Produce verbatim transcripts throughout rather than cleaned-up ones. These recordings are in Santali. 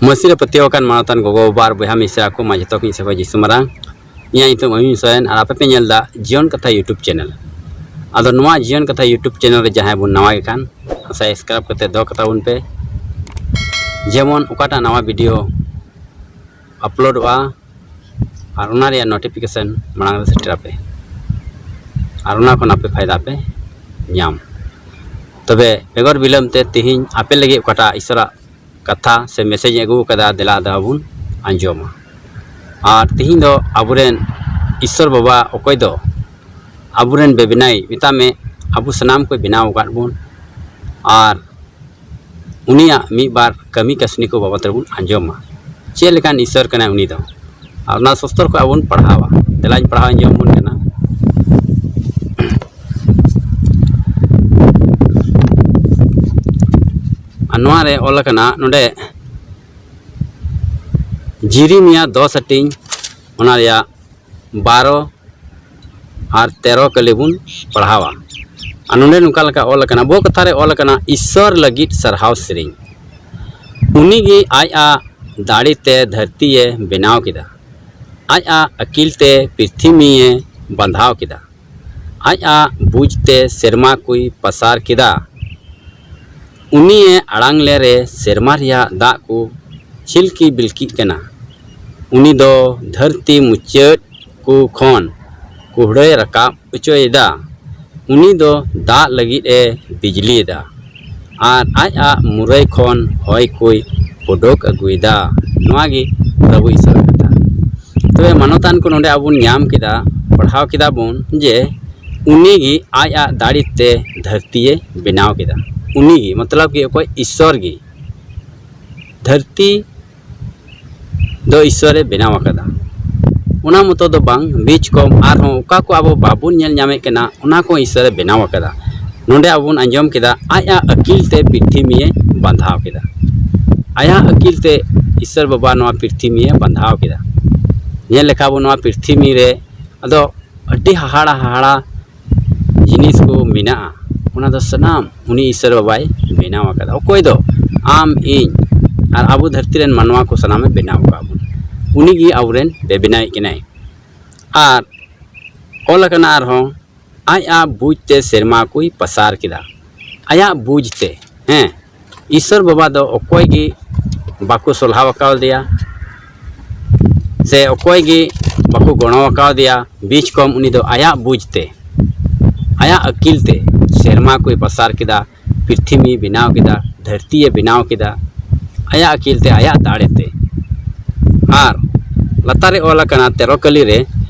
ᱢᱟᱹᱥᱤ ᱨᱮ ᱯᱟᱹᱛᱭᱟᱹᱣ ᱟᱠᱟᱱ ᱢᱟᱱᱚᱛᱟᱱ ᱜᱚᱜᱚ ᱵᱟᱵᱟ ᱟᱨ ᱵᱚᱭᱦᱟ ᱢᱤᱥᱨᱟ ᱠᱚ, ᱢᱟ ᱡᱚᱛᱚ ᱠᱚᱧ ᱥᱮᱵᱟ ᱡᱤᱥᱩ ᱢᱟᱨᱟᱝ᱾ ᱤᱧᱟᱹᱜ ᱧᱩᱛᱩᱢ ᱚᱢᱤᱭᱩᱝ ᱥᱚᱨᱮᱱ ᱟᱨ ᱟᱯᱮ ᱯᱮ ᱧᱮᱞ ᱮᱫᱟ ᱡᱤᱭᱚᱱ ᱠᱟᱛᱷᱟ YouTube channel᱾ ᱟᱫᱚ ᱱᱚᱣᱟ ᱡᱤᱭᱚᱱ ᱠᱟᱛᱷᱟ YouTube channel ᱨᱮ ᱡᱟᱦᱟᱸᱭ ᱵᱚᱱ ᱱᱟᱣᱟ ᱜᱮ ᱠᱷᱟᱱ, subscribe ᱠᱟᱛᱮ ᱫᱚᱦᱚ ᱠᱟᱛᱟ ᱵᱚᱱ ᱯᱮ, ᱡᱮᱢᱚᱱ ᱚᱠᱟᱴᱟᱜ ᱱᱟᱣᱟ video uploadᱚᱜᱼᱟ ᱟᱨ ᱚᱱᱟ ᱨᱮᱭᱟᱜ notification ᱢᱟᱲᱟᱝ ᱨᱮ ᱥᱮᱴᱮᱨ ᱟᱯᱮ ᱟᱨ ᱚᱱᱟ ᱠᱷᱚᱱ ᱟᱯᱮ ᱯᱷᱟᱭᱫᱟ ᱯᱮ ᱧᱟᱢ᱾ ᱛᱚᱵᱮ ᱵᱮᱜᱚᱨ ᱵᱤᱞᱚᱢ ᱛᱮ ᱛᱮᱦᱮᱧ ᱟᱯᱮ ᱞᱟᱹᱜᱤᱫ ᱚᱠᱟᱴᱟᱜ ᱤᱥᱚᱨᱟᱜ ᱠᱟᱛᱷᱟ ᱥᱮ message ᱤᱧ ᱟᱹᱜᱩ ᱟᱠᱟᱫᱟ, ᱫᱮᱞᱟ ᱟᱫᱚ ᱵᱚᱱ ᱟᱸᱡᱚᱢᱟ᱾ ᱟᱨ ᱛᱮᱦᱮᱧ ᱫᱚ ᱟᱵᱚᱨᱮᱱ ᱤᱥᱚᱨ ᱵᱟᱵᱟ, ᱚᱠᱚᱭ ᱫᱚ ᱟᱵᱚᱨᱮᱱ ᱵᱮᱵᱮᱱᱟᱭ, ᱢᱮᱛᱟᱜ ᱢᱮ, ᱟᱵᱚ ᱥᱟᱱᱟᱢ ᱠᱚᱭ ᱵᱮᱱᱟᱣ ᱟᱠᱟᱫ ᱵᱚᱱ, ᱟᱨ ᱩᱱᱤᱭᱟᱜ ᱢᱤᱫ ᱵᱟᱨ ᱠᱟᱹᱢᱤ ᱠᱟᱹᱥᱱᱤ ᱠᱚ ᱵᱟᱵᱚᱫ ᱨᱮᱵᱚᱱ ᱟᱸᱡᱚᱢᱟ᱾ ᱪᱮᱫ ᱞᱮᱠᱟᱱ ᱤᱥᱚᱨ ᱠᱟᱱᱟᱭ ᱩᱱᱤ ᱫᱚ, ᱟᱨ ᱚᱱᱟ ᱥᱚᱥᱛᱚᱨ ᱠᱷᱚᱱ ᱟᱵᱚ ᱵᱚᱱ ᱯᱟᱲᱦᱟᱣᱟ᱾ ᱫᱮᱞᱟᱧ ᱯᱟᱲᱦᱟᱣ ᱟᱸᱡᱚᱢ ᱵᱚᱱ ᱠᱟᱱᱟ᱾ ᱟᱨ ᱱᱚᱣᱟ ᱨᱮ ᱚᱞ ᱟᱠᱟᱱᱟ ᱱᱚᱰᱮ, ᱡᱤᱨᱤᱢᱤᱭᱟ ᱫᱚᱥ ᱦᱟᱹᱴᱤᱧ, ᱚᱱᱟ ᱨᱮᱭᱟᱜ ᱵᱟᱨᱚ ᱟᱨ ᱛᱮᱨᱚ ᱠᱟᱹᱞᱤ ᱵᱚᱱ ᱯᱟᱲᱦᱟᱣᱟ᱾ ᱟᱨ ᱱᱚᱰᱮ ᱱᱚᱝᱠᱟ ᱞᱮᱠᱟ ᱚᱞ ᱟᱠᱟᱱᱟ, ᱟᱵᱚ ᱠᱟᱛᱷᱟ ᱨᱮ ᱚᱞ ᱟᱠᱟᱱᱟ, ᱤᱥᱥᱚᱨ ᱞᱟᱹᱜᱤᱫ ᱥᱟᱨᱦᱟᱣ ᱥᱮᱨᱮᱧ᱾ ᱩᱱᱤ ᱜᱮ ᱟᱡᱟᱜ ᱫᱟᱲᱮ ᱛᱮ ᱫᱷᱟᱹᱨᱛᱤᱭᱮ ᱵᱮᱱᱟᱣ ᱠᱮᱫᱟ, ᱟᱡᱟᱜ ᱟᱹᱠᱤᱞ ᱛᱮ ᱯᱨᱤᱛᱷᱤᱢᱤᱭᱮ ᱵᱟᱸᱫᱷᱟᱣ ᱠᱮᱫᱟ, ᱟᱡᱟᱜ ᱵᱩᱡᱽ ᱛᱮ ᱥᱮᱨᱢᱟ ᱠᱚᱭ ᱯᱟᱥᱟᱨ ᱠᱮᱫᱟ᱾ ᱩᱱᱤᱭᱮ ᱟᱲᱟᱝ ᱞᱮᱨᱮ ᱥᱮᱨᱢᱟ ᱨᱮᱭᱟᱜ ᱫᱟᱜ ᱠᱚ ᱪᱷᱤᱞᱠᱤ ᱵᱤᱞᱠᱤᱜ ᱠᱟᱱᱟ᱾ ᱩᱱᱤ ᱫᱚ ᱫᱷᱟᱹᱨᱛᱤ ᱢᱩᱪᱟᱹᱫ ᱠᱚ ᱠᱷᱚᱱ ᱠᱩᱦᱲᱟᱹᱭ ᱨᱟᱠᱟᱵ ᱚᱪᱚᱭᱮᱫᱟ᱾ ᱩᱱᱤ ᱫᱚ ᱫᱟᱜ ᱞᱟᱹᱜᱤᱫ ᱮ ᱵᱤᱡᱽᱞᱤᱭᱮᱫᱟ ᱟᱨ ᱟᱡᱟᱜ ᱢᱩᱨᱟᱹᱭ ᱠᱷᱚᱱ ᱦᱚᱭ ᱠᱚᱭ ᱚᱰᱚᱠ ᱟᱹᱜᱩᱭᱮᱫᱟ᱾ ᱱᱚᱣᱟ ᱜᱮ ᱯᱨᱚᱵᱷᱩ ᱤᱥᱚᱨᱟᱜ ᱠᱟᱛᱷᱟ᱾ ᱛᱚᱵᱮ ᱢᱟᱱᱚᱛᱟᱱ ᱠᱚ, ᱱᱚᱰᱮ ᱟᱵᱚ ᱵᱚᱱ ᱧᱟᱢ ᱠᱮᱫᱟ, ᱯᱟᱲᱦᱟᱣ ᱠᱮᱫᱟ ᱵᱚᱱ ᱡᱮ ᱩᱱᱤ ᱜᱮ ᱟᱡᱟᱜ ᱫᱟᱲᱮ ᱛᱮ ᱫᱷᱟᱹᱨᱛᱤᱭᱮ ᱵᱮᱱᱟᱣ ᱠᱮᱫᱟ᱾ ᱩᱱᱤ ᱜᱮ, ᱢᱚᱛᱞᱚᱵ ᱠᱤ ᱚᱠᱚᱭ? ᱤᱥᱥᱚᱨ ᱜᱮ᱾ ᱫᱷᱟᱹᱨᱛᱤ ᱫᱚ ᱤᱥᱥᱚᱨᱮ ᱵᱮᱱᱟᱣ ᱟᱠᱟᱫᱟ᱾ ᱚᱱᱟ ᱢᱚᱛᱚ ᱫᱚ ᱵᱟᱝ, ᱵᱤᱪ ᱠᱚᱢ ᱟᱨᱦᱚᱸ ᱚᱠᱟ ᱠᱚ ᱟᱵᱚ ᱵᱟᱵᱚᱱ ᱧᱮᱞ ᱧᱟᱢᱮᱫ ᱠᱟᱱᱟ, ᱚᱱᱟ ᱠᱚ ᱤᱥᱥᱚᱨᱮ ᱵᱮᱱᱟᱣ ᱟᱠᱟᱫᱟ᱾ ᱱᱚᱰᱮ ᱟᱵᱚ ᱵᱚᱱ ᱟᱸᱡᱚᱢ ᱠᱮᱫᱟ, ᱟᱡᱟᱜ ᱟᱹᱠᱤᱞ ᱛᱮ ᱯᱨᱤᱛᱷᱤᱢᱤᱭᱮ ᱵᱟᱸᱫᱷᱟᱣ ᱠᱮᱫᱟ᱾ ᱟᱭᱟᱜ ᱟᱹᱠᱤᱞ ᱛᱮ ᱤᱥᱥᱚᱨ ᱵᱟᱵᱟ ᱱᱚᱣᱟ ᱯᱨᱤᱛᱷᱤᱢᱤᱭᱮ ᱵᱟᱸᱫᱷᱟᱣ ᱠᱮᱫᱟ᱾ ᱧᱮᱞ ᱞᱮᱠᱷᱟᱱ ᱵᱚᱱ, ᱱᱚᱣᱟ ᱯᱨᱤᱛᱷᱤᱢᱤ ᱨᱮ ᱟᱫᱚ ᱟᱹᱰᱤ ᱦᱟᱦᱟᱲᱟ ᱦᱟᱦᱟᱲᱟ ᱡᱤᱱᱤᱥ ᱠᱚ ᱢᱮᱱᱟᱜᱼᱟ, ᱚᱱᱟ ᱫᱚ ᱥᱟᱱᱟᱢ ᱩᱱᱤ ᱤᱥᱥᱚᱨ ᱵᱟᱵᱟᱭ ᱵᱮᱱᱟᱣ ᱟᱠᱟᱫᱟ᱾ ᱚᱠᱚᱭ ᱫᱚ? ᱟᱢ, ᱤᱧ, ᱟᱨ ᱟᱵᱚ ᱫᱷᱟᱹᱨᱛᱤ ᱨᱮᱱ ᱢᱟᱱᱣᱟ ᱠᱚ ᱥᱟᱱᱟᱢᱮ ᱵᱮᱱᱟᱣ ᱟᱠᱟᱫ ᱵᱚᱱ᱾ ᱩᱱᱤ ᱜᱮ ᱟᱵᱚᱨᱮᱱ ᱵᱮᱵᱮᱱᱟᱣᱤᱡ ᱠᱟᱱᱟᱭ᱾ ᱟᱨ ᱚᱞ ᱟᱠᱟᱱᱟ ᱟᱨᱦᱚᱸ, ᱟᱡ ᱟᱜ ᱵᱩᱡᱽ ᱛᱮ ᱥᱮᱨᱢᱟ ᱠᱚᱭ ᱯᱟᱥᱟᱨ ᱠᱮᱫᱟ᱾ ᱟᱭᱟᱜ ᱵᱩᱡᱽ ᱛᱮ, ᱦᱮᱸ, ᱤᱥᱥᱚᱨ ᱵᱟᱵᱟ ᱫᱚ ᱚᱠᱚᱭ ᱜᱮ ᱵᱟᱠᱚ ᱥᱚᱞᱦᱟᱣ ᱟᱠᱟᱣᱫᱮᱭᱟ, ᱥᱮ ᱚᱠᱚᱭ ᱜᱮ ᱵᱟᱠᱚ ᱜᱚᱲᱚ ᱟᱠᱟᱣᱫᱮᱭᱟ᱾ ᱵᱤᱪ ᱠᱚᱢ ᱩᱱᱤ ᱫᱚ ᱟᱭᱟᱜ ᱵᱩᱡᱽ ᱛᱮ, ᱟᱭᱟᱜ ᱟᱹᱠᱤᱞ ᱛᱮ ᱥᱮᱨᱢᱟ ᱠᱚᱭ ᱯᱟᱥᱟᱨ ᱠᱮᱫᱟ, ᱯᱨᱤᱛᱷᱤᱵᱤᱭ ᱵᱮᱱᱟᱣ ᱠᱮᱫᱟ, ᱫᱷᱟᱹᱨᱛᱤᱭᱮ ᱵᱮᱱᱟᱣ ᱠᱮᱫᱟ, ᱟᱭᱟᱜ ᱟᱹᱠᱤᱞ ᱛᱮ, ᱟᱭᱟᱜ ᱫᱟᱲᱮ ᱛᱮ᱾ ᱟᱨ ᱞᱟᱛᱟᱨ ᱨᱮ ᱚᱞ ᱟᱠᱟᱱᱟ ᱛᱮᱨᱚ ᱠᱟᱹᱞᱤ ᱨᱮ,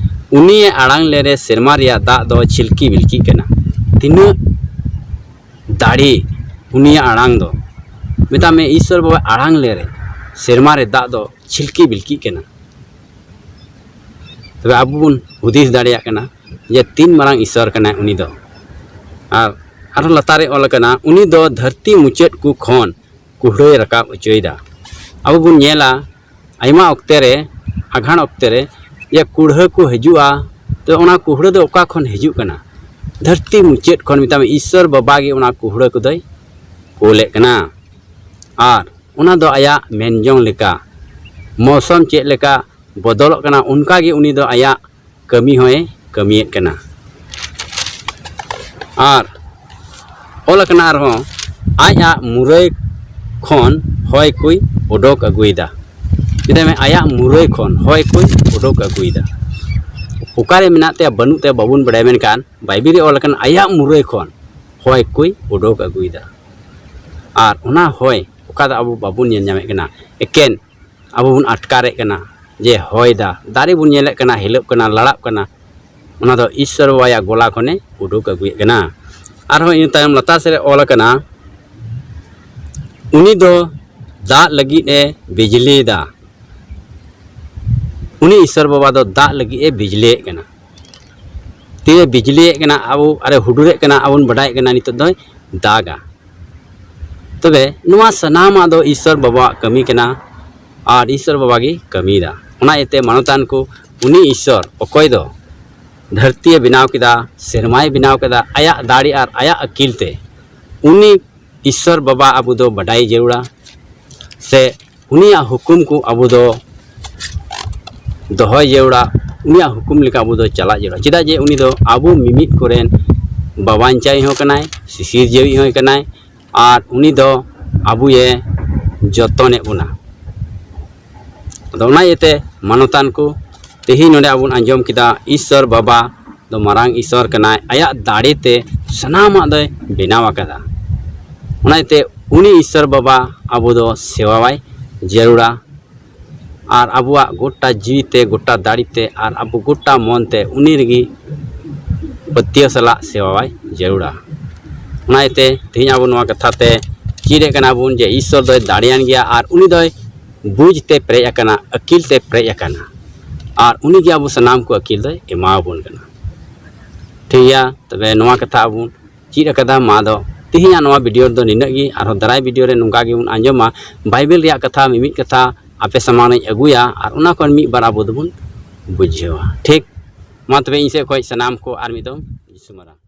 ᱩᱱᱤᱭᱮ ᱟᱲᱟᱝ ᱞᱮᱨᱮ ᱥᱮᱨᱢᱟ ᱨᱮᱭᱟᱜ ᱫᱟᱜ ᱫᱚ ᱪᱷᱤᱞᱠᱤ ᱵᱤᱞᱠᱤᱜ ᱠᱟᱱᱟ᱾ ᱛᱤᱱᱟᱹᱜ ᱫᱟᱲᱮ ᱩᱱᱤᱭᱟᱜ ᱟᱲᱟᱝ ᱫᱚ! ᱢᱮᱛᱟᱜ ᱢᱮ, ᱤᱥᱥᱚᱨ ᱵᱟᱵᱟ ᱟᱲᱟᱝ ᱞᱮᱨᱮ ᱥᱮᱨᱢᱟ ᱨᱮ ᱫᱟᱜ ᱫᱚ ᱪᱷᱤᱞᱠᱤ ᱵᱤᱞᱠᱤᱜ ᱠᱟᱱᱟ᱾ ᱛᱚᱵᱮ ᱟᱵᱚ ᱵᱚᱱ ᱦᱩᱫᱤᱥ ᱫᱟᱲᱮᱭᱟᱜ ᱠᱟᱱᱟ ᱡᱮ ᱛᱤᱱ ᱢᱟᱨᱟᱝ ᱤᱥᱥᱚᱨ ᱠᱟᱱᱟᱭ ᱩᱱᱤ ᱫᱚ᱾ ᱟᱨ ᱟᱨᱦᱚᱸ ᱞᱟᱛᱟᱨ ᱨᱮ ᱚᱞ ᱟᱠᱟᱱᱟ, ᱩᱱᱤ ᱫᱚ ᱫᱷᱟᱹᱨᱛᱤ ᱢᱩᱪᱟᱹᱫ ᱠᱚ ᱠᱷᱚᱱ ᱠᱩᱦᱲᱟᱹᱭ ᱨᱟᱠᱟᱵ ᱚᱪᱚᱭᱮᱫᱟ᱾ ᱟᱵᱚ ᱵᱚᱱ ᱧᱮᱞᱟ, ᱟᱭᱢᱟ ᱚᱠᱛᱮ ᱨᱮ, ᱟᱸᱜᱷᱟᱲ ᱚᱠᱛᱮ ᱨᱮ, ᱡᱮ ᱠᱩᱲᱦᱟᱹ ᱠᱚ ᱦᱤᱡᱩᱜᱼᱟ᱾ ᱛᱚ, ᱚᱱᱟ ᱠᱩᱦᱲᱟᱹ ᱫᱚ ᱚᱠᱟ ᱠᱷᱚᱱ ᱦᱤᱡᱩᱜ ᱠᱟᱱᱟ? ᱫᱷᱟᱹᱨᱛᱤ ᱢᱩᱪᱟᱹᱫ ᱠᱷᱚᱱ, ᱢᱮᱛᱟᱜ ᱢᱮ, ᱤᱥᱥᱚᱨ ᱵᱟᱵᱟ ᱜᱮ ᱚᱱᱟ ᱠᱩᱦᱲᱟᱹ ᱠᱚᱫᱚᱭ ᱠᱳᱞᱮᱫ ᱠᱟᱱᱟ᱾ ᱟᱨ ᱚᱱᱟ ᱫᱚ ᱟᱭᱟᱜ ᱢᱮᱱ ᱡᱚᱝ ᱞᱮᱠᱟ, ᱢᱚᱣᱥᱚᱢ ᱪᱮᱫ ᱞᱮᱠᱟ ᱵᱚᱫᱚᱞᱚᱜ ᱠᱟᱱᱟ, ᱚᱱᱠᱟ ᱜᱮ ᱩᱱᱤ ᱫᱚ ᱟᱭᱟᱜ ᱠᱟᱹᱢᱤ ᱦᱚᱸᱭ ᱠᱟᱹᱢᱤᱭᱮᱫ ᱠᱟᱱᱟ᱾ ᱟᱨ ᱚᱞ ᱟᱠᱟᱱᱟ ᱟᱨᱦᱚᱸ, ᱟᱡᱟᱜ ᱢᱩᱨᱟᱹᱭ ᱠᱷᱚᱱ ᱦᱚᱭ ᱠᱚᱭ ᱚᱰᱚᱠ ᱟᱹᱜᱩᱭᱮᱫᱟ᱾ ᱢᱮᱛᱟᱭ ᱢᱮ, ᱟᱭᱟᱜ ᱢᱩᱨᱟᱹᱭ ᱠᱷᱚᱱ ᱦᱚᱭ ᱠᱚᱭ ᱚᱰᱚᱠ ᱟᱹᱜᱩᱭᱮᱫᱟ᱾ ᱚᱠᱟᱨᱮ ᱢᱮᱱᱟᱜ ᱛᱟᱭᱟ, ᱵᱟᱹᱱᱩᱜ ᱛᱟᱭᱟ, ᱵᱟᱵᱚᱱ ᱵᱟᱲᱟᱭᱟ, ᱢᱮᱱᱠᱷᱟᱱ ᱵᱟᱭᱵᱮᱞ ᱨᱮ ᱚᱞ ᱟᱠᱟᱱᱟ, ᱟᱭᱟᱜ ᱢᱩᱨᱟᱹᱭ ᱠᱷᱚᱱ ᱦᱚᱭ ᱠᱚᱭ ᱚᱰᱚᱠ ᱟᱹᱜᱩᱭᱮᱫᱟ᱾ ᱟᱨ ᱚᱱᱟ ᱦᱚᱭ, ᱚᱠᱟ ᱫᱚ ᱟᱵᱚ ᱵᱟᱵᱚᱱ ᱧᱮᱞ ᱧᱟᱢᱮᱫ ᱠᱟᱱᱟ, ᱮᱠᱮᱱ ᱟᱵᱚ ᱵᱚᱱ ᱟᱴᱠᱟᱨᱮᱫ ᱠᱟᱱᱟ ᱡᱮ ᱦᱚᱭ ᱫᱟ, ᱫᱟᱨᱮ ᱵᱚᱱ ᱧᱮᱞᱮᱫ ᱠᱟᱱᱟ, ᱦᱤᱞᱟᱹᱜ ᱠᱟᱱᱟ, ᱞᱟᱲᱟᱜ ᱠᱟᱱᱟ, ᱚᱱᱟ ᱫᱚ ᱤᱥᱥᱚᱨ ᱵᱟᱵᱟᱭᱟᱜ ᱜᱚᱞᱟ ᱠᱷᱚᱱᱮ ᱩᱰᱩᱠ ᱟᱹᱜᱩᱭᱮᱫ ᱠᱟᱱᱟ᱾ ᱟᱨᱦᱚᱸ ᱤᱱᱟᱹ ᱛᱟᱭᱚᱢ ᱞᱟᱛᱟᱨ ᱥᱮᱫ ᱨᱮ ᱚᱞ ᱟᱠᱟᱱᱟ, ᱩᱱᱤ ᱫᱚ ᱫᱟᱜ ᱞᱟᱹᱜᱤᱫ ᱮ ᱵᱤᱡᱽᱞᱤᱭᱮᱫᱟ᱾ ᱩᱱᱤ ᱤᱥᱥᱚᱨ ᱵᱟᱵᱟ ᱫᱚ ᱫᱟᱜ ᱞᱟᱹᱜᱤᱫ ᱮ ᱵᱤᱡᱽᱞᱤᱭᱮᱫ ᱠᱟᱱᱟ᱾ ᱛᱤᱨᱮ ᱵᱤᱡᱽᱞᱤᱭᱮᱫ ᱠᱟᱱᱟ, ᱟᱵᱚ ᱟᱨᱮ ᱦᱩᱰᱩᱨᱮᱫ ᱠᱟᱱᱟ, ᱟᱵᱚ ᱵᱚᱱ ᱵᱟᱰᱟᱭᱮᱫ ᱠᱟᱱᱟ ᱱᱤᱛᱚᱜ ᱫᱚᱭ ᱫᱟᱜᱟ᱾ ᱛᱚᱵᱮ ᱱᱚᱣᱟ ᱥᱟᱱᱟᱢᱟᱜ ᱫᱚ ᱤᱥᱥᱚᱨ ᱵᱟᱵᱟᱣᱟᱜ ᱠᱟᱹᱢᱤ ᱠᱟᱱᱟ ᱟᱨ ᱤᱥᱥᱚᱨ ᱵᱟᱵᱟ ᱜᱮ ᱠᱟᱹᱢᱤᱭᱮᱫᱟ᱾ ᱚᱱᱟ ᱤᱭᱟᱹᱛᱮ ᱢᱟᱱᱚᱛᱟᱱ ᱠᱚ, ᱩᱱᱤ ᱤᱥᱥᱚᱨ ᱚᱠᱚᱭ ᱫᱚ ᱫᱷᱟᱹᱨᱛᱤᱭᱮ ᱵᱮᱱᱟᱣ ᱠᱮᱫᱟ, ᱥᱮᱨᱢᱟᱭ ᱵᱮᱱᱟᱣ ᱠᱮᱫᱟ, ᱟᱭᱟᱜ ᱫᱟᱲᱮ ᱟᱨ ᱟᱭᱟᱜ ᱟᱹᱠᱤᱞ ᱛᱮ, ᱩᱱᱤ ᱤᱥᱥᱚᱨ ᱵᱟᱵᱟ ᱟᱵᱚ ᱫᱚ ᱵᱟᱰᱟᱭ ᱡᱟᱹᱨᱩᱲᱟ᱾ ᱥᱮ ᱩᱱᱤᱭᱟᱜ ᱦᱩᱠᱩᱢ ᱠᱚ ᱟᱵᱚ ᱫᱚ ᱫᱚᱦᱚᱭ ᱡᱟᱹᱨᱩᱲᱟ, ᱩᱱᱤᱭᱟᱜ ᱦᱩᱠᱩᱢ ᱞᱮᱠᱟ ᱟᱵᱚ ᱫᱚ ᱪᱟᱞᱟᱜ ᱡᱟᱹᱨᱩᱲᱟ᱾ ᱪᱮᱫᱟᱜ ᱡᱮ ᱩᱱᱤ ᱫᱚ ᱟᱵᱚ ᱢᱤᱢᱤᱫ ᱠᱚᱨᱮᱱ ᱵᱟᱵᱟᱧᱪᱟᱭᱤᱡ ᱦᱚᱸ ᱠᱟᱱᱟᱭ, ᱥᱤᱥᱤᱨ ᱡᱤᱣᱤᱡ ᱦᱚᱸ ᱠᱟᱱᱟᱭ, ᱟᱨ ᱩᱱᱤ ᱫᱚ ᱟᱵᱚᱭᱮ ᱡᱚᱛᱚᱱᱮᱫ ᱵᱚᱱᱟ᱾ ᱟᱫᱚ ᱚᱱᱟ ᱤᱭᱟᱹᱛᱮ ᱢᱟᱱᱚᱛᱟᱱ ᱠᱚ, ᱛᱮᱦᱮᱧ ᱱᱚᱰᱮ ᱟᱵᱚᱱ ᱟᱸᱡᱚᱢ ᱠᱮᱫᱟ, ᱤᱥᱥᱚᱨ ᱵᱟᱵᱟ ᱫᱚ ᱢᱟᱨᱟᱝ ᱤᱥᱥᱚᱨ ᱠᱟᱱᱟᱭ, ᱟᱭᱟᱜ ᱫᱟᱲᱮ ᱛᱮ ᱥᱟᱱᱟᱢᱟᱜ ᱫᱚᱭ ᱵᱮᱱᱟᱣ ᱟᱠᱟᱫᱟ᱾ ᱚᱱᱟ ᱤᱭᱟᱹᱛᱮ ᱩᱱᱤ ᱤᱥᱥᱚᱨ ᱵᱟᱵᱟ ᱟᱵᱚ ᱫᱚ ᱥᱮᱵᱟᱣᱟᱭ ᱡᱟᱹᱨᱩᱲᱟ, ᱟᱨ ᱟᱵᱚᱣᱟᱜ ᱜᱚᱴᱟ ᱡᱤᱣᱤ ᱛᱮ, ᱜᱚᱴᱟ ᱫᱟᱲᱮ ᱛᱮ, ᱟᱨ ᱟᱵᱚ ᱜᱚᱴᱟ ᱢᱚᱱ ᱛᱮ ᱩᱱᱤ ᱨᱮᱜᱮ ᱯᱟᱹᱛᱭᱟᱹᱣ ᱥᱟᱞᱟᱜ ᱥᱮᱵᱟᱣᱟᱭ ᱡᱟᱹᱨᱩᱲᱟ᱾ ᱚᱱᱟ ᱤᱭᱟᱹᱛᱮ ᱛᱮᱦᱮᱧ ᱟᱵᱚ ᱱᱚᱣᱟ ᱠᱟᱛᱷᱟ ᱛᱮ ᱪᱮᱫ ᱮᱫ ᱠᱟᱱᱟ ᱵᱚᱱ ᱡᱮ ᱤᱥᱥᱚᱨ ᱫᱚᱭ ᱫᱟᱲᱮᱭᱟᱱ ᱜᱮᱭᱟ, ᱟᱨ ᱩᱱᱤ ᱫᱚᱭ ᱵᱩᱡᱽ ᱛᱮ ᱯᱮᱨᱮᱡ ᱟᱠᱟᱱᱟ, ᱟᱹᱠᱤᱞ ᱛᱮ ᱯᱮᱨᱮᱡ ᱟᱠᱟᱱᱟ, ᱟᱨ ᱩᱱᱤ ᱜᱮ ᱟᱵᱚ ᱥᱟᱱᱟᱢ ᱠᱚ ᱟᱹᱠᱤᱞ ᱫᱚᱭ ᱮᱢᱟᱣᱟᱵᱚᱱ ᱠᱟᱱᱟ᱾ ᱴᱷᱤᱠ ᱜᱮᱭᱟ, ᱛᱚᱵᱮ ᱱᱚᱣᱟ ᱠᱟᱛᱷᱟ ᱟᱵᱚ ᱪᱮᱫ ᱟᱠᱟᱫᱟ᱾ ᱢᱟ ᱫᱚ ᱛᱮᱦᱮᱧᱟᱜ ᱱᱚᱣᱟ ᱵᱷᱤᱰᱤᱭᱳ ᱨᱮᱫᱚ ᱱᱤᱱᱟᱹᱜ ᱜᱮ᱾ ᱟᱨᱦᱚᱸ ᱫᱟᱨᱟᱭ ᱵᱷᱤᱰᱤᱭᱳ ᱨᱮ ᱱᱚᱝᱠᱟ ᱜᱮᱵᱚᱱ ᱟᱸᱡᱚᱢᱟ, ᱵᱟᱭᱵᱮᱞ ᱨᱮᱭᱟᱜ ᱠᱟᱛᱷᱟ, ᱢᱤᱢᱤᱫ ᱠᱟᱛᱷᱟ ᱟᱯᱮ ᱥᱟᱢᱟᱝ ᱨᱤᱧ ᱟᱹᱜᱩᱭᱟ, ᱟᱨ ᱚᱱᱟ ᱠᱷᱚᱱ ᱢᱤᱫ ᱵᱟᱨ ᱟᱵᱚ ᱫᱚᱵᱚᱱ ᱵᱩᱡᱷᱟᱹᱣᱟ᱾ ᱴᱷᱤᱠ, ᱢᱟ ᱛᱚᱵᱮ ᱤᱧ ᱥᱮᱫ ᱠᱷᱚᱱ ᱥᱟᱱᱟᱢ ᱠᱚ ᱟᱨ ᱢᱤᱫ ᱫᱚᱢ ᱡᱤᱥᱩ ᱢᱟᱨᱟᱝ᱾